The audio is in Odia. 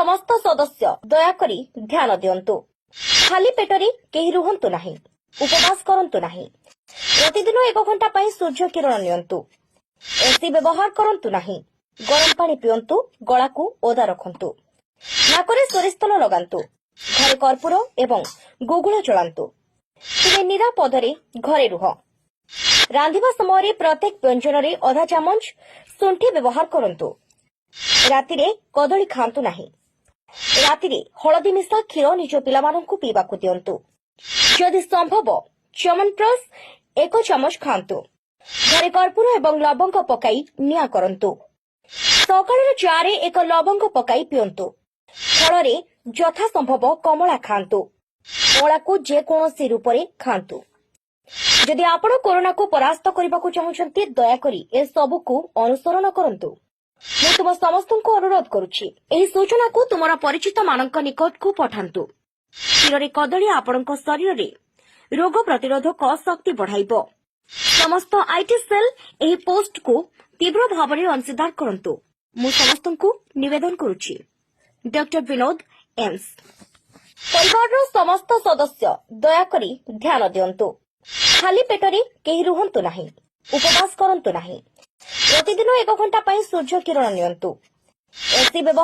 ସମସ୍ତ ସଦସ୍ୟ ଦୟାକରି ଧ୍ୟାନ ଦିଅନ୍ତୁ। ଖାଲି ପେଟରେ କେହି ରୁହନ୍ତୁ ନାହିଁ, ଉପବାସ କରନ୍ତୁ ନାହିଁ। ପ୍ରତିଦିନ ଏକ ଘଣ୍ଟା ପାଇଁ ସୂର୍ଯ୍ୟ କିରଣ ନିଅନ୍ତୁ। ଏସି ବ୍ୟବହାର କରନ୍ତୁ ନାହିଁ। ଗରମ ପାଣି ପିଅନ୍ତୁ, ଗଳାକୁ ଓଦା ରଖନ୍ତୁ। ନାକରେ ସୋରିଷ ତେଲ ଲଗାନ୍ତୁ। ଘରେ କର୍ପୂର ଏବଂ ଗୁଗୁଳ ଜଳାନ୍ତୁ। ତୁମେ ନିରାପଦରେ ଘରେ ରୁହ। ରାନ୍ଧିବା ସମୟରେ ପ୍ରତ୍ୟେକ ବ୍ୟଞ୍ଜନରେ ଅଧା ଚାମଚ ଶୁଣ୍ଠି ବ୍ୟବହାର କରନ୍ତୁ। ରାତିରେ କଦଳୀ ଖାଆନ୍ତୁ ନାହିଁ। ରାତିରେ ହଳଦୀ ମିଶା କ୍ଷୀର ନିଜ ପିଲାମାନଙ୍କୁ ପିଇବାକୁ ଦିଅନ୍ତୁ। ଯଦି ସମ୍ଭବ, ଚ୍ୟବନପ୍ରାଶ ଏକ ଚାମଚ ଖାଆନ୍ତୁ। ଘରେ କର୍ପୂର ଏବଂ ଲବଙ୍ଗ ପକାଇ ନିଆଁ କରନ୍ତୁ। ସକାଳର ଚାରେ ଏକ ଲବଙ୍ଗ ପକାଇ ପିଅନ୍ତୁ। ଫଳରେ ଯଥା ସମ୍ଭବ କମଳା ଖାଆନ୍ତୁ। ଅଁଳାକୁ ଯେକୌଣସି ରୂପରେ ଖାଆନ୍ତୁ। ଯଦି ଆପଣ କରୋନାକୁ ପରାସ୍ତ କରିବାକୁ ଚାହୁଁଛନ୍ତି, ଦୟାକରି ଏସବୁକୁ ଅନୁସରଣ କରନ୍ତୁ। ମୁଁ ତୁମ ସମସ୍ତଙ୍କୁ ଅନୁରୋଧ କରୁଛି, ଏହି ସୂଚନାକୁ ତୁମର ପରିଚିତମାନଙ୍କ ନିକଟକୁ ପଠାନ୍ତୁ। କ୍ଷୀରରେ କଦଳୀ ଆପଣଙ୍କ ଶରୀରରେ ରୋଗ ପ୍ରତିରୋଧକ ଶକ୍ତି ବଢ଼ାଇବ। ସମସ୍ତ IT cell ଏହି ପୋଷ୍ଟକୁ ତୀବ୍ର ଭାବରେ ଅଂଶୀଦାର କରନ୍ତୁ, ମୁଁ ସମସ୍ତଙ୍କୁ ନିବେଦନ କରୁଛି। ଡକ୍ଟର ବିନୋଦ, ଏମ୍ସ। ପରିବାରର ସମସ୍ତ ସଦସ୍ୟ ଦୟାକରି ଧ୍ୟାନ ଦିଅନ୍ତୁ। ଖାଲି ପେଟରେ କେହି ରୁହନ୍ତୁ ନାହିଁ, ଉପବାସ କରନ୍ତୁ ନାହିଁ। ପ୍ରତିଦିନ ଏକ ଘଣ୍ଟା ପାଇଁ ସୂର୍ଯ୍ୟ କିରଣ ନିଅନ୍ତୁ। ଏସି ବ୍ୟବହାର